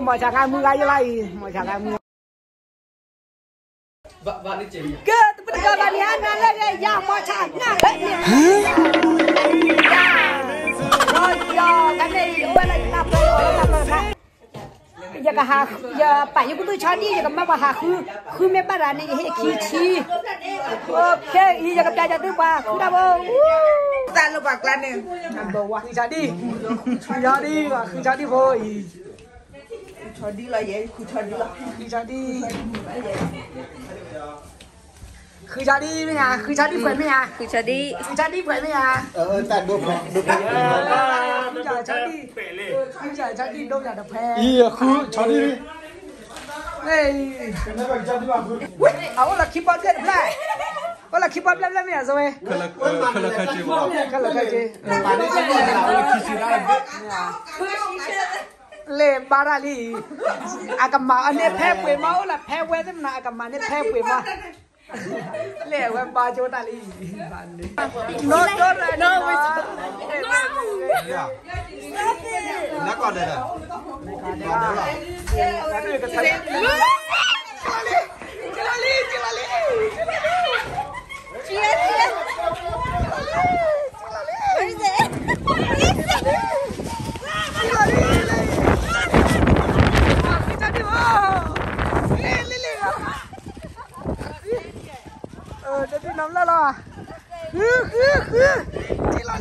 မီၤဆါငါမုၢ်ဂၤယလီၤအံၤ, မီၤဆါငါမုၢ်ဂၤ ကဲ တပတကဘၣ်န့ၣ် အနၤလၢယၤ မီၤဆါငါလၢန့ၣ်, ယကဟး ယပာ်ယကသူၣ်ဆီဒံၣ် ယကမၢပှၤဟးဃု, ဃုမ့ၢ်ဘၣ်တၢ်န့ၣ် ယဟ့ၣ်ခံဆံ, အံၤ ယကပျးယၤသုပှၤ ဃုတၢ်ဖိ, တၢ်လၢပှၤကျါန့ၣ် ဃုဆီဒံၣ်, ဃုဆီဒံၣ်, ဃုဆီဒံၣ်ဖိအံၤ ဆီဒံၣ်လီၤယဲ, ဃုဆီဒံၣ်လီၤ, ဃုဆီဒံၣ်, ဃုဆီဒံၣ်မ့ၢ်ဧါ, ဃုဆီဒံၣ်ပှဲၤမ့ၢ်ဧါ, ဃုဆီဒံၣ်, ဃုဆီဒံၣ်ပှဲၤမ့ၢ်ဧါ, တၢ်ဒိဖဲ, ဒိဖဲ, ဃုဆီဒံၣ်, ဃုဆီဒံၣ်ဒိဖဲတဖဲ, အံၤ ဃုဆီဒံၣ်, အအိၣ်လီၤခံဘီဘျဲၣ်တဖျၢၣ်, အိၣ်လီၤခံဘီဘျဲၣ်ဖျၢၣ်မ့ၢ်ဧါ ဇဝဲ, ခဲလၢာ်ခဲဆ့, ခဲလၢာ်ခဲဆ့ လဲၤဘါတၢ်လံ, အကမၤအန့ၣ်ဖဲပှ့ၤမး အိၣ်လၢဖဲဝဲသ့ၣ်မနၤ အကမၤန့ၣ်ဖဲပှ့ၤမး, လဲၤဝဲဘါကၠိတၢ်လံ, နီၢ်ကီၢ်, တဒုးနၤလၢလီၤ, ဃု ဃု ဃု, က့လီၤလံ,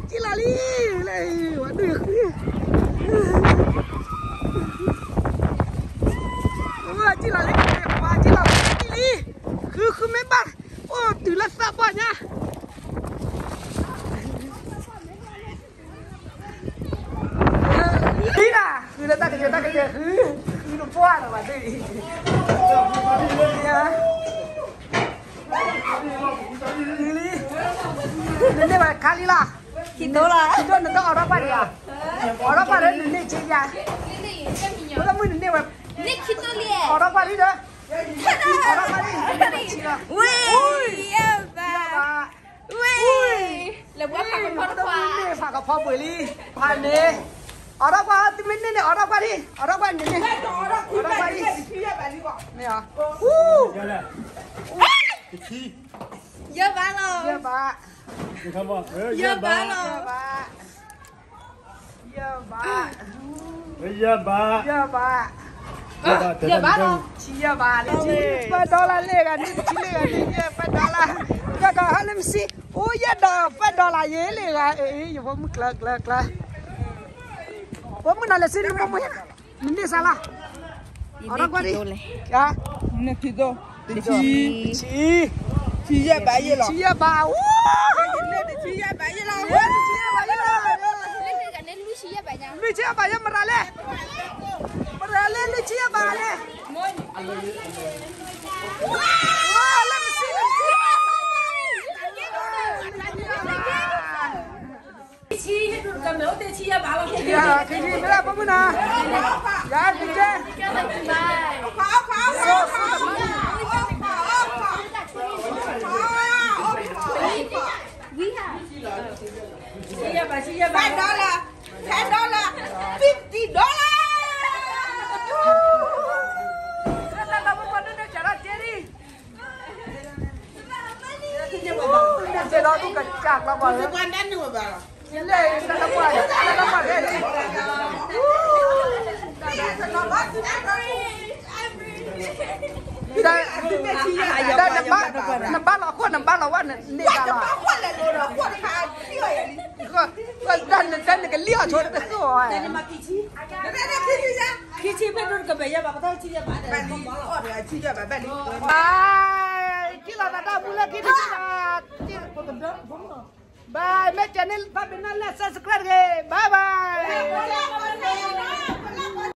က့လီၤလံ, လၢဝဲဒုးဃု, က့လီၤလံ, က့လီၤလံ, ဃု ဃုမ့ၢ်ဘၣ်, အိၣ်တုၤလၢသးပှၢ်ညါ ဃုလၢတၢ်ကစၢၢ်တၢ်ကစၢၢ်ဃု, ဃုတပှၢ်လီၤဘၣ်ဒ်အံၤ, ဃုလံ, နန့ၢ်ဝဲခါလံလီၤ, ခံတိၢ်လီၤ, ခံတိၢ်နတအီၣ်ထီၣ်ကွၢ်ဒံးဧါ, အီၣ်ထီၣ်ကွၢ်လၢနန့ၢ်က့ယါ, မ့ၢ်မုၢ်နန့ၢ်ဝဲ, အီၣ်ထီၣ်ကွၢ်လံဒီး, အီၣ်ထီၣ်ကွၢ်လံ, ဝ့ၢ်, ယဲၢ်ဘး, ဝ့ၢ်, လဲၤဘှါဖးကဖီတခွါ, ဖးကဖီပှ့ၤလံ, ဖးန့ၣ်, အီၣ်ထီၣ်ကွၢ် သုမ့ၢ်န့ၢ်န့ၣ် အီၣ်ထီၣ်ကွၢ်လံ, အီၣ်ထီၣ်ကွၢ်န့ၣ်န့ၣ်, အီၣ်ထီၣ်ကွၢ်လံ, မ့ၢ်, ယဲၢ်ဘးလီၤ, ယဲၢ်ဘးလီၤ, ယဲၢ်ဘး, ယဲၢ်ဘး, ယဲၢ်ဘး, ယဲၢ်ဘးလီၤ, ပၢ်ဒီလၢ်လ့ၣ်ဂၤန့ၣ် ပထံလ့ၣ်ဂၤန့ၣ် ယဲၢ်ပၢ်ဒီလၢ်, ယဲၢ်ကီၢ်ဟဲလၢမစံး, အိၣ်ယဲၢ်ဒီးပၢ်ဒီလၢ်ယဲၢ်လ့ၣ်ဂၤ, ယဖိမုၣ်ကျၢၤကျၢၤကျၢၤ, ဖိမုၣ်နၤလဲၤစံးနဖိမုၣ်, နန့ၢ်စါလီၤ, အီၣ်ထီၣ်ကွၢ်လံ, နခံတိၢ်, တဆံ, တဆံ, ဆံယဲၢ်ဘးယဲၢ်လီၤ, ဆံယဲၢ်ဘး, အိၣ်, တဆံယဲၢ်ဘးယဲၢ်လီၤ, လွံၢ်ဆံယဲၢ်ဘးယဲၢ်, မရၤလဲၣ်, မရၤလဲၣ်, လွံၢ်ဆံယဲၢ်ဘးလဲၣ်, လၢမစံး, လၢမစံး, တဆံ, တဆံယဲၢ်ဘးလီၤ, တဆံ, တဆံ, မ့ၢ်လၢဖိမုၣ်နၤ, ယၤတကဲ, ဆံယဲၢ်ဘး, ဆံယဲၢ်ဘး, five dollar, fifty dollar, နဘါလီၤခိၣ် နဘါလီၤဝဲန့ၣ်လီၤ, တၢ်နကလံၣ်အီၤဆိတသ့ၣ်, ခံဆံဖဲဒိၣ်တကဘဲၣ်ယဲၢ်ဘး, ပတၢ်ခံဆံယဲၢ်ဘး, ကံၣ်လီၤသးတၢ်မူလၢခံတကံၣ်လီၤ, ဘၣ်, မ့ၢ်ကဲန့ၣ် ဘၣ်ဘၣ်နၤလဲၣ် subscribe တဂ့ၤ, bye bye.